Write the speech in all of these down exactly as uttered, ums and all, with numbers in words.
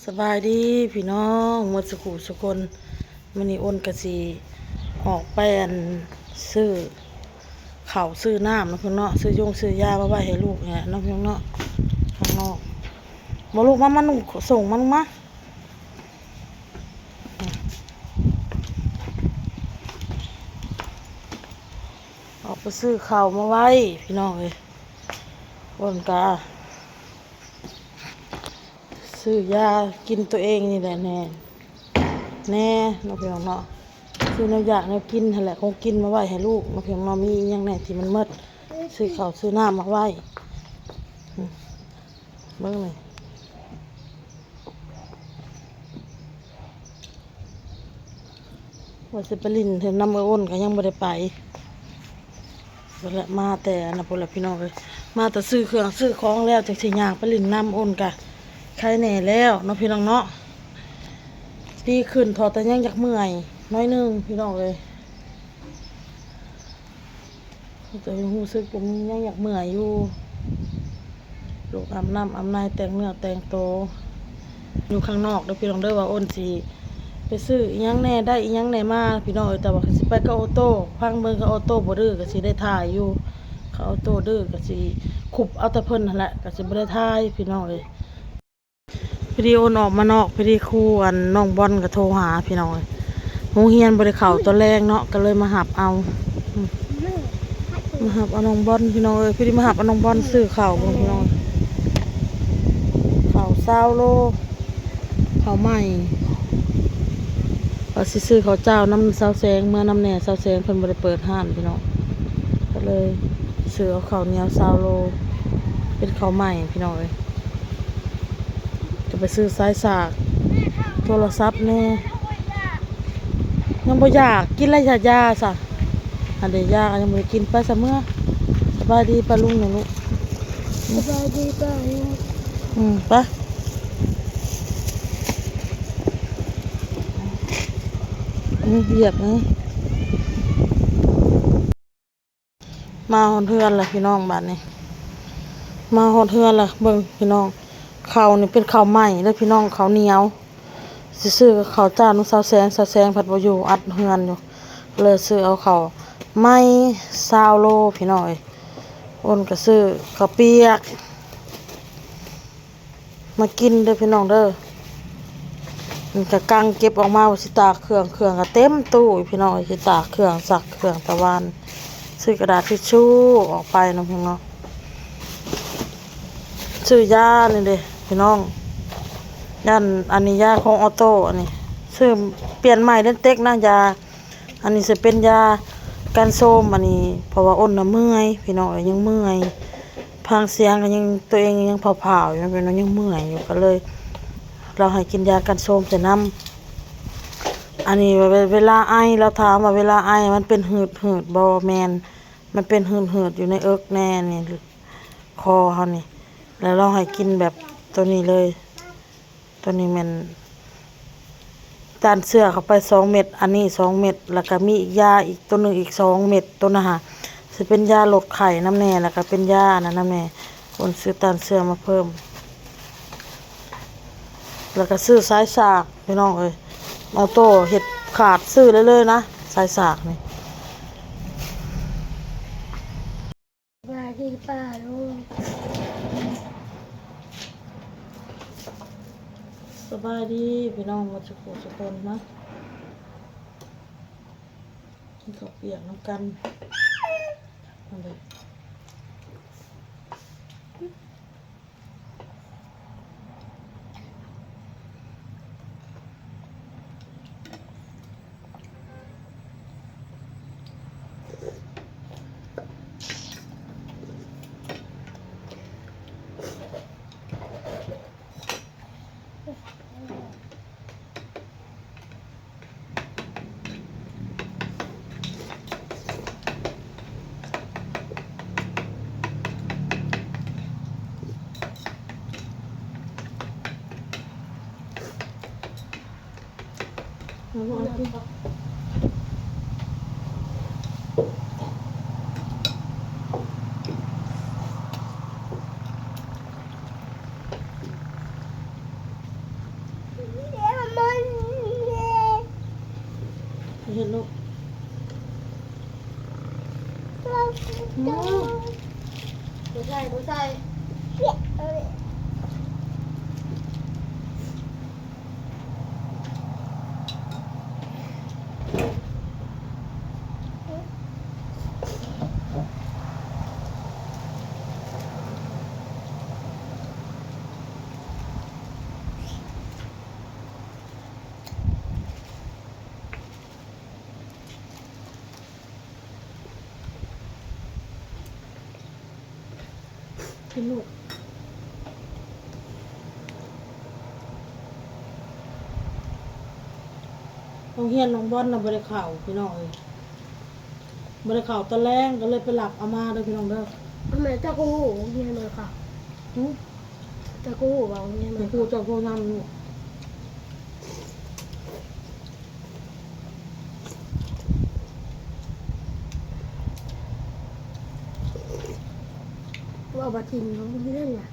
สบายดีพี่น้องหมดสุขุสุคน มื้อนี้อ้นกะสิออกไปอันซื้อข้าวซื้อน้ำเนาะพี่น้องเนาะ ซื้อยงซื้อยามาไว้ให้ลูกเนี่ยเนาะพี่น้องเนาะ ข้างนอก บ่ลูกมา มานุ่งส่งมาลูกมา ออกไปซื้อข้าวมาไว้พี่น้องเอ้ย อ้นกะ ซื้อยากินตัวเองนี่แหละแน่ แน่เนาะพี่น้องเนาะ ซื้อแนวอยากแนวกินหั่นแหละ ของกินมาไว้ให้ลูกเนาะพี่น้องเนาะ มีอิหยังแน่ที่มันหมด ซื้อข้าวซื้อน้ำมาไว้ อืม เบิ่งเลย ว่าสิไปหลิ้นเทื่อนำเอื้ออ้นกะยังบ่ได้ไป พุ้นแหละ มาแต่อันนั้นพุ้นแหละพี่น้องเอ้ย มาแต่ซื้อเครื่องซื้อของแล้วจั่งสิย่างไปหลิ้นนำอ้นกะ ไคแหน่แล้วเนาะพี่น้องเนาะ ดีขึ้น เท่าแต่ยังอยากเมื่อยหน่อยหนึ่งพี่น้องเอ้ย แต่รู้สึกยัง ยังอยากเมื่อยอยู่ ลูกอาบน้ำอาบในแต่งเนื้อแต่งตัว อยู่ข้างนอกเด้อพี่น้องเด้อ ว่าอ้นสิไปซื้ออิหยังแน่ ได้อิหยังแน่มาพี่น้องเอ้ย แต่ว่าก็สิไปกับออโต้ ฟังเบิ่งกับออโต้บ่ดื้อก็สิได้ถ่ายอยู่ คันออโต้ดื้อก็สิคุบเอาแต่เพิ่นหั่นแหละ ก็สิบ่ได้ถ่ายพี่น้องเอ้ย พอดีอ้นออกมานอก พอดีครูอันน้องบอลก็โทรหาพี่น้องเอ้ย โรงเรียนบ่ได้เข้าตอนแลงเนาะ ก็เลยมารับเอา อืม มารับเอาน้องบอลพี่น้องเอ้ย พอดีมารับเอาน้องบอลซื้อข้าวเบิ่งพี่น้อง ข้าวซาวโล ข้าวใหม่ ว่าสิซื้อข้าวเจ้านำสาวแสง เมือนำแหน่ สาวแสงเพิ่นบ่ได้เปิดร้านพี่น้อง ก็เลยซื้อเอาข้าวเหนียวซาวโล เป็นข้าวใหม่พี่น้องเอ้ย ก็ไปซื้อสายสาก โทรศัพท์แหน่ ยังบ่อยากกินแล้ว ยา ยาซะ อันเดียวยาก็ยังบ่ได้กิน ไปซะเมือ สบายดีป้าลุงนะลูก สบายดีป้าลุง อืม ไป อืม เหยียบนะ มาฮอดเฮือนแล้วพี่น้อง บัดนี้ มาฮอดเฮือนแล้ว เบิ่งพี่น้อง ข้าวนี่เป็นข้าวใหม่เด้อพี่น้อง ข้าวเหนียว สิซื้อข้าวเจ้านำสาวแสง สาวแสงผัดบ่อยู่ อัดเฮือนอยู่ เลยซื้อเอาข้าวใหม่ซาวโลพี่น้องเอ้ย อ้นก็ซื้อข้าวเปียก มากินเด้อพี่น้องเด้อ มันก็กังเก็บออกมาว่าสิตากเครื่อง เครื่องก็เต็มตู้อยู่พี่น้อง สิตากเครื่อง ซักเครื่อง ตะวัน ซื้อกระดาษทิชชู่ออกไปเนาะพี่น้อง ซื้อยานี่เด้พี่น้อง ยาอันนี้ยาของออโต้ อันนี้ ซื้อเปลี่ยนใหม่เล่นเต็กนะ ยา อันนี้สิเป็นยากันโซม อันนี้ เพราะว่าอ้นน่ะเมื่อยพี่น้องเอ้ย ยังเมื่อย ฟังเสียงก็ยัง ตัวเองยังผาวๆอยู่นะพี่น้อง ยังเมื่อยอยู่ ก็เลย ลาวให้กินยากันโซมใส่นำ อันนี้เว- เวลาไอ ลาวถามว่าเวลาไอมันเป็นหืดๆบ่ แม่น มันเป็นหืดๆอยู่ในเอิกแน่นี่ คอเฮานี่ แล้วลาวให้กินแบบตัวนี้เลย ตัวนี้แม่นต้านเชื้อเข้าไปสองเม็ด อันนี้สองเม็ด แล้วก็มีอีกยาอีกตัวหนึ่งอีกสองเม็ด ตัวนะฮะ สิเป็นยาลดไข้นำแหน่ แล้วก็เป็นยาอันนั้นนำแหน่ อ้นซื้อต้านเชื้อมาเพิ่ม แล้วก็ซื้อสายสากพี่น้องเอ้ย ออโต้เฮ็ดขาด ซื้อเลยเลยนะ สายสากนี่ สบายดีป้าลุง สบายดีพี่น้องหมดสุขุสุคนนะ กินข้าวเปียกนำกัน เอาเลย อืม บ่ใส่ บ่ใส่ กินลูก โรงเรียนน้องบอลน่ะบ่ได้เข้าพี่น้องเอ้ย บ่ได้เข้าตอนแลงก็เลยไปรับเอามาเด้อพี่น้องเด้อ ทำไมเจ้าก็หูโรงเรียนเลยค่ะ หึ เจ้าก็หูว่าโรงเรียนเลย ครูเจ้าโทรนำลูก ว่าบ่ทิมน้องเล่นน่ะ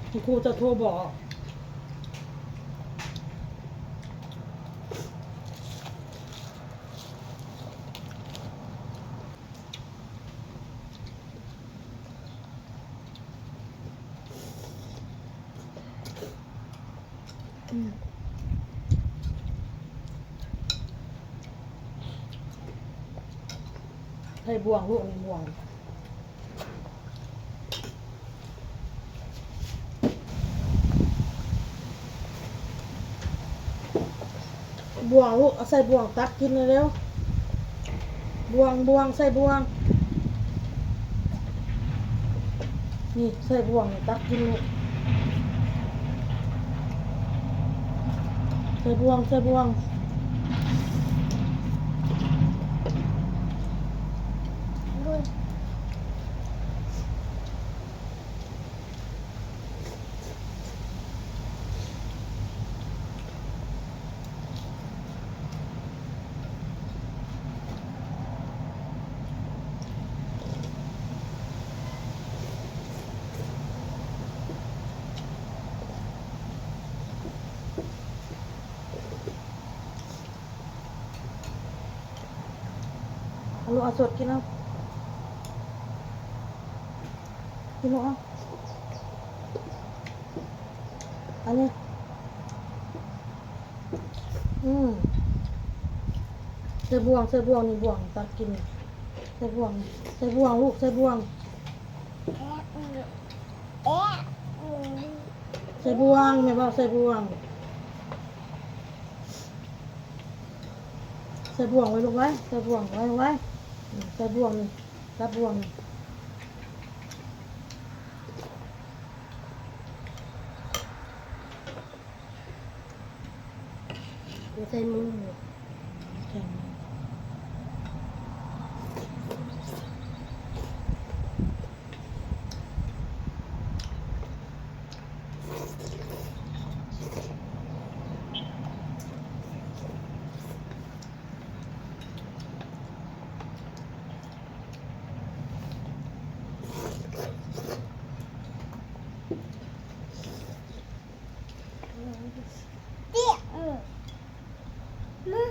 คุณครูจะโทรบอก อืม ใส่บ่วงลูก นี่บ่วง บ่วงลูก เอาใส่บ่วงตักกินเร็วๆ บ่วง บ่วง ใส่บ่วง นี่ใส่บ่วง นี่ตักกินลูก ใส่บ่วง ใส่บ่วง เอาลูก เอาสดกินเอา กินลูกเอา อันนี้ อืม ใส่บ่วง ใส่บ่วง นี่บ่วง ตักกิน ใส่บ่วง ใส่บ่วงลูก ใส่บ่วง ใส่บ่วง แม่บอกใส่บ่วง ใส่บ่วงไว้ลูกไว้ ใส่บ่วงไว้ไว้ อืม ใส่บ่วงนี่ จับบ่วงนี่ ใส่มือ ใส่มือ เตี้ย อืม แม่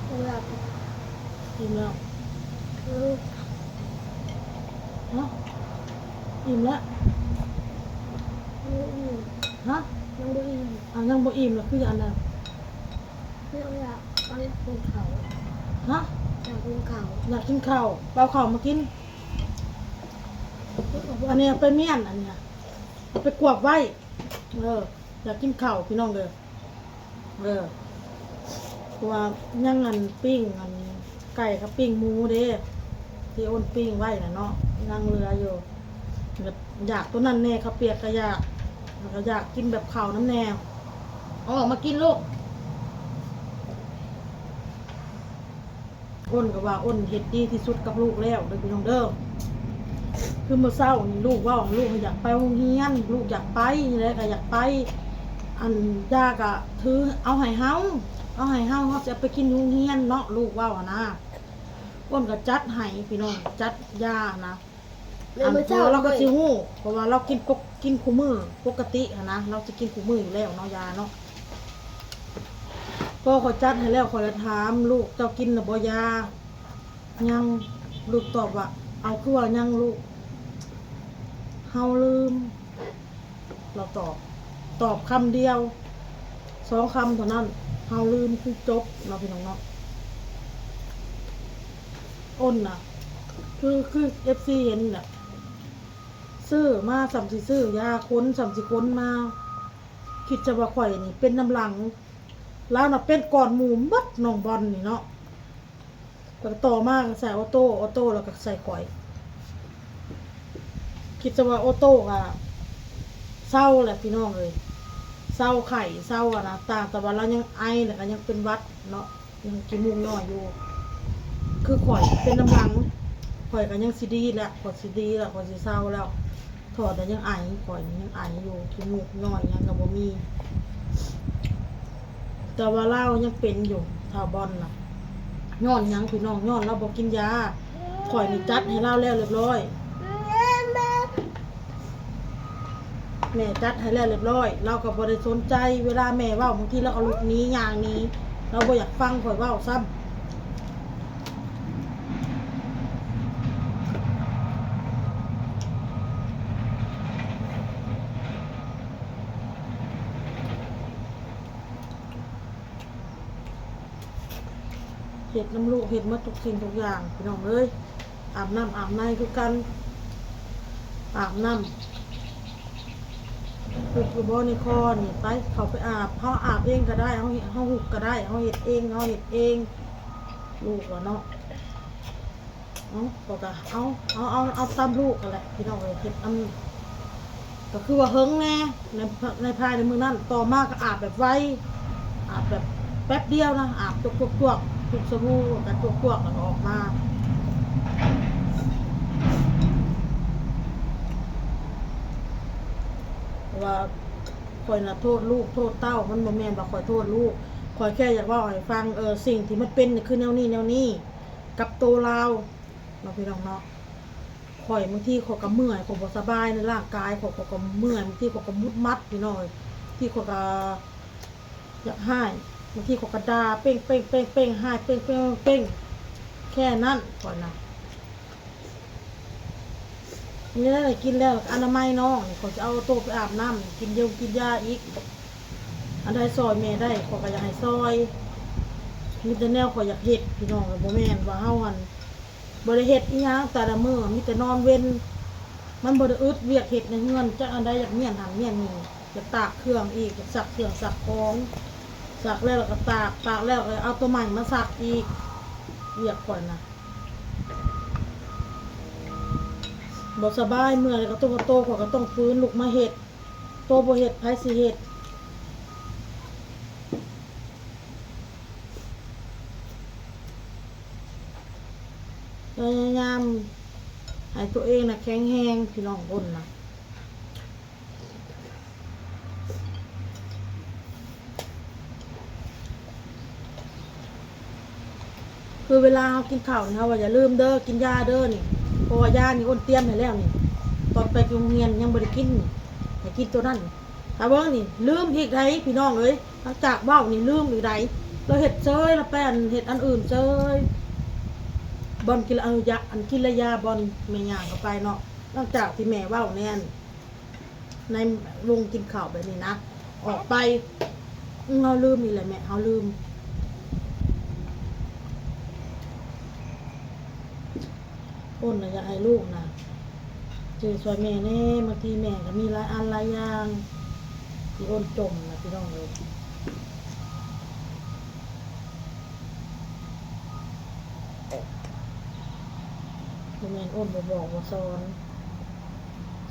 บ่อยาก อิ่มแล้ว อืม ฮะ อิ่มแล้ว อืม ฮะ ยังบ่อิ่ม อ่ะยังบ่อิ่มแล้วคืออันนั้น ไม่อยากเอาอยากกินเขา ฮะ อยากกินเขา อยากกินข้าว เอาข้าวมากิน อันนี้เอาไปเมี่ยนอันเนี้ยเอาไปกวบไว้ เออ อยากกินข้าวพี่น้องเด้อ เออ เพราะว่ายังอันปิ้งอันไก่กับปิ้งหมูเด้ ที่อ้นปิ้งไว้น่ะเนาะ ยังเหลืออยู่ อยากตัวนั้นแน่ ข้าวเปียกก็อยาก แล้วก็อยากกินแบบข้าวน้ำแน่ เอาออกมากินลูก อ้นก็ว่าอ้นเฮ็ดดีที่สุดกับลูกแล้วเด้อพี่น้องเด้อ คือมื้อเช้านี่ลูกเว้า ลูกอยากไปโรงเรียน ลูกอยากไปนี่แหละก็อยากไป อันย่าก็ถือเอาให้เฮา เอาให้เฮา เฮาสิเอาไปกินโรงเรียนเนาะ ลูกเว้าหั้นนะ อ้นก็จัดให้พี่น้อง จัดย่านะ แล้วมื้อเช้า อันพ่อเราก็สิฮู้ เพราะว่าเรากินปก กินคู่มื้อ ปกติหั้นนะ เราสิกินคู่มื้ออยู่แล้วเนาะ ย่าเนาะ พ่อเขาจัดให้แล้ว ข้อยเลยถามลูก เจ้ากินหรือบ่ยา ยัง ลูกตอบว่า เอาคือว่ายังลูก เฮาลืม เราตอบ ตอบคำเดียว สองคำเท่านั้น เฮาลืมคือจบเนาะพี่น้องเนาะ อ้นน่ะ คือ คือ เอฟซี เห็นน่ะ ซื้อมาส่ำสิซื้อยาค้นส่ำสิค้นมา คิดจะว่าข่อยนี่เป็นน้ำหลัง ลาวน่ะเป็นก่อนหมู่หมด น้องบอลนี่เนาะ แล้วก็ต่อมาก็ใส่ออโต้ ออโต้แล้วก็ใส่ข่อย คิดจะว่าออโต้ก็เซาแหละพี่น้องเอ้ย เซาไข้ เซาอะนะ ต่างแต่ว่าลาวยังไอแล้วก็ยังเป็นหวัดเนาะ ยังขี้มูกย้อยอยู่ คือข่อยเป็นน้ำหลัง ข่อยก็ยังสิดีแล้ว ข่อยสิดีแล้ว ข่อยสิเซาแล้ว ถอดแต่ยังไอ ข่อยนี่ยังไออยู่ ขี้มูกย้อยหยังก็บ่มี แต่ว่าลาวยังเป็นอยู่ ท้าวบอลน่ะ ย้อนหยังพี่น้อง ย้อนลาวบ่กินยา ข่อยนี่จัดให้ลาวแล้วเรียบร้อย แม่จัดให้แล้วเรียบร้อย ลาวก็บ่ได้สนใจ เวลาแม่เว้า บางทีลาวก็ลุกหนี ย่างหนี ลาวบ่อยากฟังข่อยเว้าซ้ำ เฮ็ดนำลูก เฮ็ดหมดทุกสิ่งทุกอย่าง พี่น้องเอ้ย อาบน้ำอาบในคือกัน อาบน้ำ หุบอยู่บ่ในคอนี่ ไป เข้าไปอาบ เฮาอาบเองก็ได้ เฮา เฮาหุบก็ได้ เฮาเฮ็ดเอง เฮาเฮ็ดเอง ลูกอะเนาะ เอา ก็ ก็เอา เอา เอา เอาตามลูกกันแหละ พี่น้องเอ้ย เฮ็ดนำ ก็คือว่าเฮิงแน่ ใน ในภายในมื้อนั้น ต่อมาก็อาบแบบไว อาบแบบแป๊บเดียวนะ อาบจวกๆๆ ทุกสบู่ก็จวกๆ แล้วก็ออกมา เพราะว่าข่อยน่ะโทษลูกโทษเต้า มันบ่แม่นว่าข่อยโทษลูก ข่อยแค่อยากเว้าให้ฟัง เออ สิ่งที่มันเป็นน่ะคือแนวนี้แนวนี้ กับโตลาวเนาะพี่น้องเนาะ ข่อยบางทีข่อยก็เมื่อย ข่อยบ่สบายในร่างกาย ข่อย ข่อยก็เมื่อย บางทีข่อยก็หงุดหงิดพี่น้องเอ้ย ที่ข่อยก็อยากไห้ บางทีข่อยก็ด่าเป้งเป้งเป้งเป้ง ไห้เป้งเป้งเป้ง แค่นั้นข่อยนะ นี่แหละกินแล้วอนามัยน้อง ข่อยจะเอาโตไปอาบน้ำ กินยงกินยาอีก อันใดซอยแม่ได้ ข่อยก็อยากให้ซอย มีแต่แนวข่อยอยากเฮ็ด พี่น้อง บ่แม่นว่าเฮาหั่น บ่ได้เฮ็ดอีหยังแต่ละมื้อ มีแต่นอนเว็น มันบ่ได้อึดเวียกเฮ็ดในเฮือน จักอันใดอยากเมี้ยนหั่นเมี้ยนนี่ อยากตากเครื่องอีก อยากซักเครื่องซักของ ซักแล้วก็ตาก ตากแล้วก็เอาตัวใหม่มาซักอีก เวียกข่อยนะ บ่สบาย เมื่อยก็ต้องโต ข่อยก็ต้องฟื้นลุกมาเฮ็ด โตบ่เฮ็ด ไผสิเฮ็ด พยายามให้ตัวเองน่ะแข็งแรง พี่น้องคนน่ะ คือเวลาเฮากินข้าวนี่ เฮาว่าอย่าลืมเด้อ กินยาเด้อนี่ เพราะว่ายานี่อ้นเตรียมให้แล้วนี่ ตอนไปโรงเรียนยังบ่ได้กินนี่ ให้กินตัวนั้น ถ้าเบิ่งนี่ ลืมอีกได๋ พี่น้องเอ้ย หลังจากเว้านี่ลืมอีกได๋ เราเฮ็ดเซย เราไปอันเฮ็ดอันอื่นเซย บ่อนกินละ เออ ยะ อันกินละยา บ่อนแม่ย่างก็ไปเนาะ หลังจากที่แม่เว้าแน่น ในวงกินข้าวแบบนี้นะ ออกไป อืม เฮาลืมนี่แหละแม่ เฮาลืม อ้นน่ะอยากให้ลูกน่ะ ซื้อซอยแม่แน่ บางทีแม่ก็มีหลายอันหลายอย่าง ที่อ้นจมนะพี่น้องเอ้ย บ่แม่นอ้นบ่บอกบ่สอน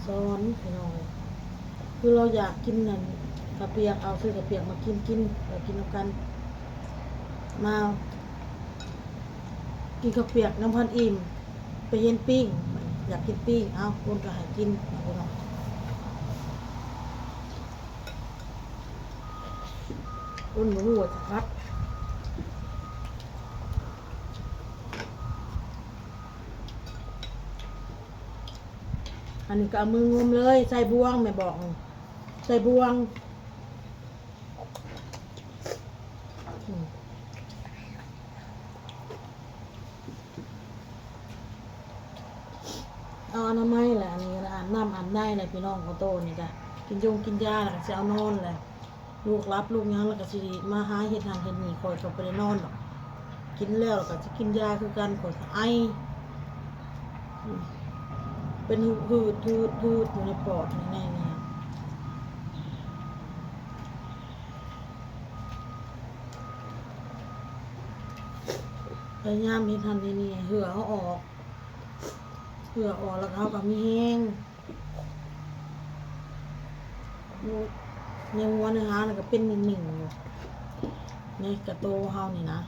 สอนพี่น้อง คือเราอยากกินนั่น ข้าวเปียก เอาซื้อข้าวเปียกมากิน กิน เรากินนำกัน มา กินข้าวเปียกนำพันอิ่ม ไปเห็นปิ้ง อยากกินปิ้ง เอ้า อ้นก็ให้กิน พี่น้อง อ้นบ่ฮู้ว่าสิคัก อันนี้ก็เอามืองมเลย ใส่บ่วง แม่บอก ใส่บ่วง อืม เอาอนามัยแหละ อันนี้ก็อาบน้ำอาบในแหละพี่น้อง ของโตนี่ก็กินยงกินยาแล้วก็สิเอานอนแหละ ลูกหลับลูกหยังแล้วก็สิมาหาเฮ็ดหั้นเฮ็ดนี่ ข้อยก็บ่ได้นอนดอก กินแล้วแล้วก็สิกินยาคือกัน ข้อยก็ไอ อืม เป็นหืดหืดหืดหืดอยู่ในปอดในในนี่ พยายามเฮ็ดหั้นเฮ็ดนี่ เหื่อเอาออก เหื่อออกแล้วก็เฮาก็มีแฮง อยู่ในหัวในหางน่ะก็เป็นนิ่งๆอยู่ ในกระโตเฮานี่นะ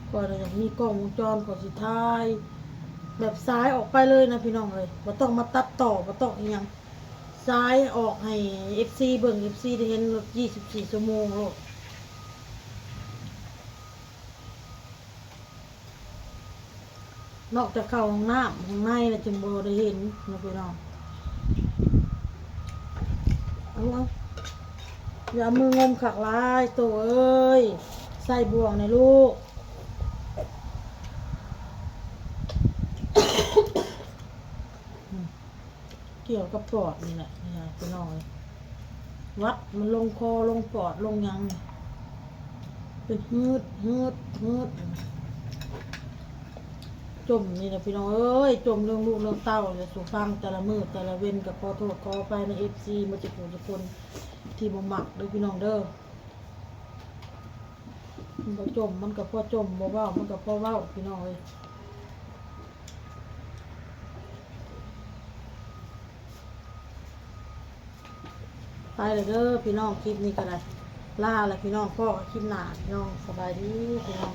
ข้อยน่ะอยากมีกล้องวงจร ข้อยสิถ่ายแบบสายออกไปเลยนะพี่น้องเอ้ย บ่ต้องมาตัดต่อ บ่ต้องอิหยัง สายออกให้เอฟซีเบิ่ง เอฟซีได้เห็นโลด ยี่สิบสี่ชั่วโมงโลด นอกจากเข้าห้องน้ำ ห้องในแล้วจึงบ่ได้เห็นนะพี่น้อง เอา เอา อย่าเอามืองมคักหลาย โตเอ้ย ใส่บ่วงแน่ลูก อืม เกี่ยวกับปอดนี่แหละ เนี่ยพี่น้องเอ้ย หวัดมันลงคอลงปอดลงหยัง เป็นหืดหืดหืด จมนี่แหละพี่น้องเอ้ย จมเรื่องลูกเรื่องเต้าเลยสู่ฟังแต่ละมื้อแต่ละเว็น ก็ขอโทษขออภัยในเอฟซีหมดทุกผู้ทุกคนที่บ่มักเด้อพี่น้องเด้อ มันบ่จม มันก็พอจม บ่เว้า มันก็พอเว้า พี่น้องเอ้ย ไปแล้วเด้อพี่น้อง คลิปนี้ก็ได้ ลาแล้วพี่น้อง พ้อกันคลิปหน้าพี่น้อง สบายดีพี่น้อง